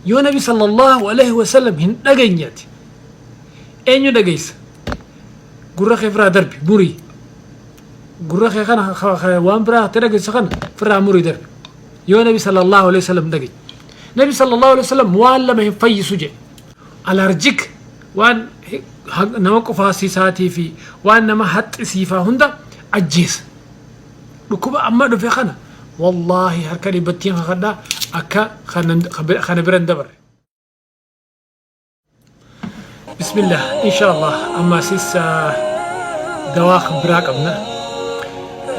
Yoo Nabi sallallahu alaihi wasallam hin dhageenye ati eenyu dhageessa? Gurra kee firaa darbi murii. Gurra kee kana waan biraa ati dhageessu kana firaa murii darbi. Yoo Nabi sallallahu alaihi wasallam dhageenye. Nabi sallallahu alaihi wasallam waan lama hin fayyisu jedhe. Alarjik waan nama qufaasisaatii fi waan nama haxxisiifaa hunda ajjeesa. Dhukkuba amma dhufe kana wallaahi harka dhibbattiin kakadhaa akka kana bira hin dabarre. Bismillah inshallah ammaasis dawaa biraa qabna.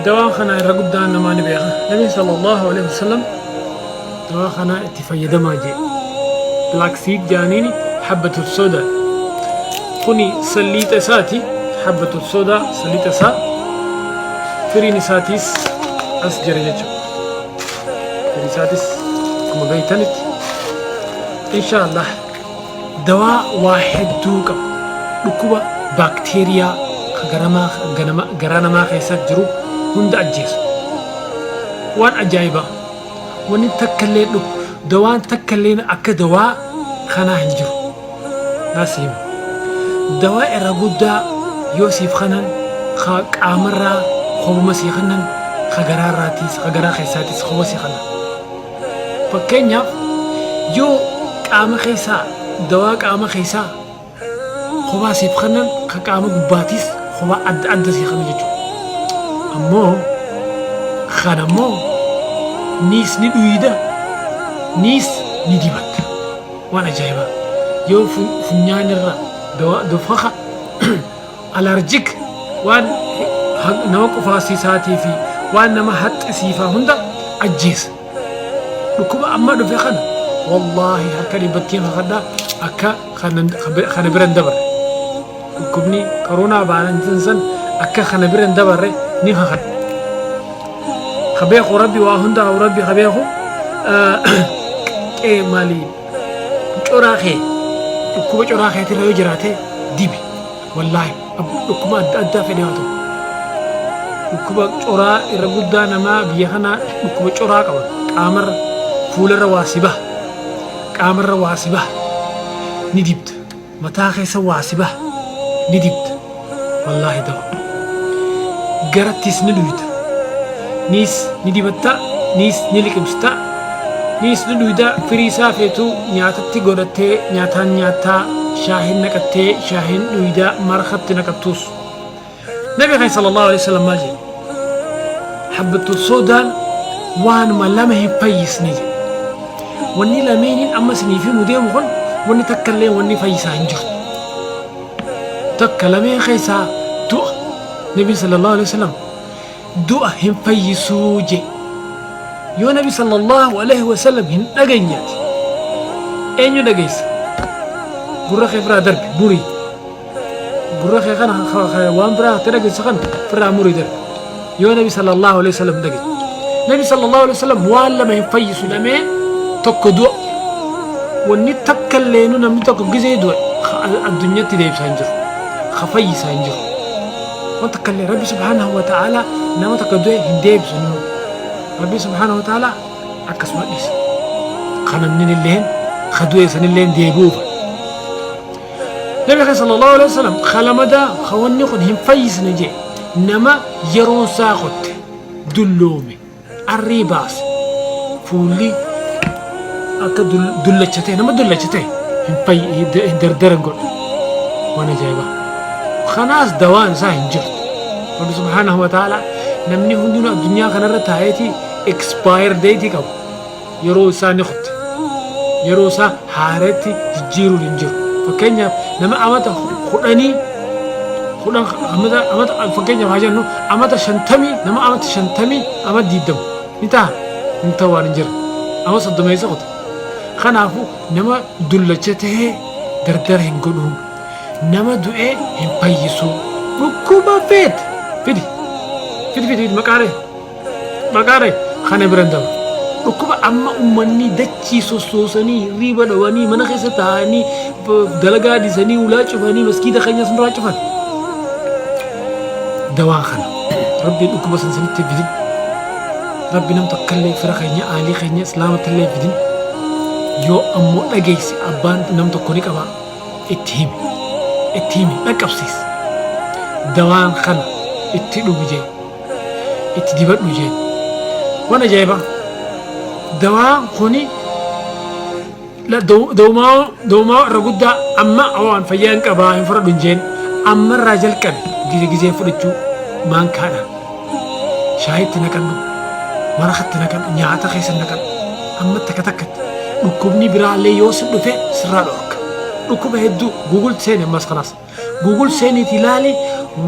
Dawaan kana irra guddaan namaa ni beeka. Nabiin sallallahu alaihi wasallam dawaa kana itti fayyadamaa jee. Black seed jaaniini habbatu soda. Kuni salliixa isaati habbatu soda salliixa isaa firiin isaatiis as jira jechuudha. Firii isaatis akkuma beektanitti inshallah dawaa waa hedduu qaba. Dhukkuba baakteeriyaa garaa namaa keessa jiru hunda ajjeesa. Waan ajaa'ibaa. Wanni takka illee dawaan takka illee akka dawaa kanaa hin jiru. Naas hima. Dawaa irra guddaa yoo siif kanan qaamarraa kobuma sii kanan ka garaarraatiis ka garaa keessaatiis koba sii kanan. Fakkeenyaaf yoo qaama keessaa dawaa qaama keessaa kophaa siif kennan ka qaama gubbaatiis kophaa adda adda sii kenna jechuudha. Ammoo kana ammoo niis ni dhuyida niis ni dibatta. Waan ajaa'ibaa yoo funyaan irra dawaa dofaka alarjik waan nama qufaasisaatii fi waan nama haxxisiifaa hunda ajjeesa. Dhukkuba amma dhufe kana wallaahi harka dhibbattiin kakadhaa akka kana bira hin dabarre. Dhukkubni koronaa baanan san akka kana bira hin dabarre ni kakadha. Ka beeku rabbi waa hundaa'u rabbi ka beeku qee maali coraa kee dhukkuba coraa keetirra yoo jiraate dibi wallaahi dhukkuba adda addaa fedhe haa ta'u. Dhukkuba coraa irra guddaa namaa biyya kanaa dhukkuba coraa qaban qaamarra fuularra waa si baha qaamarra waa si baha ni dibda mataa keessa waa si baha ni dibda wallaahi dawa garattis ni dhuyda niis ni dibatta niis ni liqimsita niis ni dhuyda firii isaa feetu nyaatatti godhattee nyaataan nyaattaa shaahin naqattee shaahin dhuyda marqatti naqattuus. Nabi keenya sallallahu alaihi wasallam maal jedhe? Habbattu soodaan waanuma lama hin fayyisne jedhe. Wanni lameeniin amma isiniif himu deemu kun wanni takka illee wanni fayyisaa hin jirtu. Takka lameen keessaa du'a. Nabi sallallahu alaihi wasallam du'a hin fayyisuu jedhe. Yoo Nabi sallallahu alaihi wasallam hin dhageenye ati eenyu dhageessa? Gurra kee biraa darbi murii. Gurra kee kana waan biraa ati dhageessu kana firraa murii darbi. Yoo Nabi sallallahu alaihi wasallam dhageenye. Nabi sallallahu alaihi wasallam waan lama hin fayyisu lamee tokko du'a. Wanni takka illeenuu namni tokko gizee du'e addunyatti deebisaa hin jiru. Ka fayyisaa hin jiru. Waan takka illee Rabbi subhaanahu wa ta'ala nama takka du'e hin deebisu inni. Rabbi subhaanahu wa ta'ala akkasuma dhiisa. Ka namni illeen ka du'e sanilleen deebi'uuf. Nabi keenya sallallahu alaihi wasallam ka lamadaa ka wanni kun hin fayyisne jee nama yeroon isaa qotte dulloome arrii baase fuulli akka dullacha ta'e nama dullacha ta'e hin fayyi hin dardaran godhu waan ajaa'ibaa. Kanaas dawaan isaa hin jirtu. Rabbi subhaanahu wa ta'ala namni hundinuu addunyaa kanarra taa'eeti expire date qaba. Yeroo isaa ni kutte. Yeroo isaa haaretti jijjiiruun hin jiru. Fakkeenyaaf nama amata kudhanii kudhan amata amata fakkeenyaaf haa jennu amata shantamii nama amata shantamii amata diidama ni ta'a hin ta'u waan hin jirre ama soddomeessa kuta. Kanaafuu nama dullacha ta'ee dardara hin godhuu nama du'ee hin fayyisuu dhukkuba feet fidi fidi fidi fidi maqaalee Maqaadha kana bira hin dabalu. Dhukkuba amma uummanni dachii sossoosanii hirriiba dhawanii mana keessa taa'anii dalagaa dhiisanii ulaa cufanii maskiida keenya sun duraa cufan. Dawaan kana rabbiin dhukkuba san sanitti fidin. Rabbi nam tokkollee fira keenya aalii keenya islaamatti illee fidin. Yoo ammoo dhageesse abbaan nam tokko ni qaba, itti himi, itti himi, dhaqqabsiis. Dawaan kana itti dhugi jee, itti dibadhu jeen. Waan ajaa'ibaa, dawaan kuni dawumaa irra guddaa. Amma waan fayyaa hin qabaa, hin fudhadhu hin jeen. Amma irraa jalqabe gizee gizee fudhachuu, maankaadhaan shaayitti naqadhu, maraqatti naqadhu, nyaata keessa naqadhu. Amma takka takkatti dhukkubni biraallee yoo si dhufe sirraa dhorka. Dhukkuba hedduu Google seeni, ammas kanaas Google seeniiti ilaali.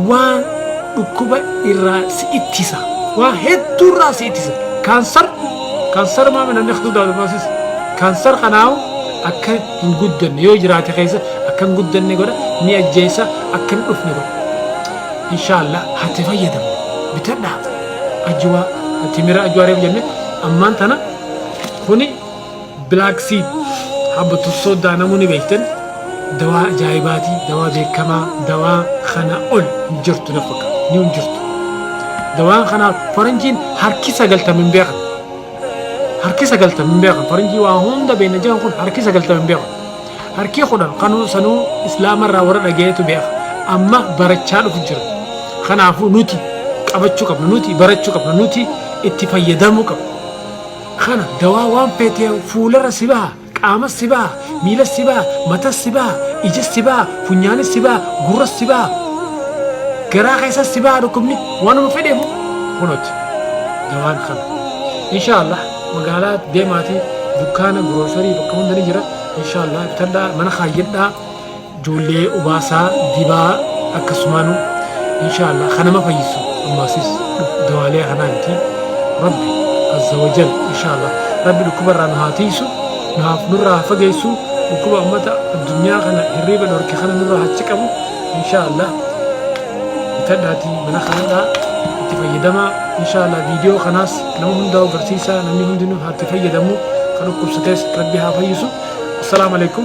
Waan dhukkuba irraa si ittisa, waan hedduu irraa si ittisa. Kaansar, kaansar maame namni akkas daawwatu kaansar kanaawu akka hin guddanne, yoo jiraate keessa akka hin guddanne godha, ni ajjeesa, akka hin dhufne godha. Inshaallah hati fayyadamne bitadhaa. Ajwaa timira, ajwaa reef jenne. Ammaan tana kuni black seed, habbatu sooddaa, namoonni beektan, dawaa ajaa'ibaati, dawaa beekamaa. Dawaa kana ol hin jirtu na fakkaata, ni hin jirtu dawaan kanaa. Faranjiin harki 90 hin beekan, harki 90 hin beekan. Faranjii waa hunda beekna jedhan kun harki 90 hin beekan. Harki 10 kanuu sanuu islaamarraa warra dhagayeetu beeka. Amma barachaa dhufu jira. Kanaafuu nuti qabachuu qabna, nuti barachuu qabna, nuti itti fayyadamuu qabna. Kana dawaa waan feetee fuularra si baha, qaama si baha, miila si baha, mata si baha, ija si baha, funyaanis si baha, gurra si baha, garaa keessa si baha, dhukkubni waanuma fedheefu kunooti dawaan kana. Inshaallah magaalaa deemaatii dukkaana grocery bakka hunda ni jira. Inshaallah bitadhaa, mana kaayyadhaa, ijoollee obaasaa dibaa. Akkasumaanu inshaallah kanama fayyisu ammaasis dawaalee kanaa miti, Rabbi azza wajal. Inshaallah Rabbi dhukkuba irraa nu haa tiisu, nuhaaf nurraa haa fageessu. Dhukkuba ummata addunyaa kana hirriiba dhorke kana nurraa hachi qabu. Inshaallah bitadhaatii mana kanadhaa itti fayyadamaa. Inshaallah viidiyoo kanaas nama hundaa agarsiisaa, namni hundinuu haa itti fayyadamu. Kan dhukkubsates Rabbi haa fayyisu. Assalaamu alaikum.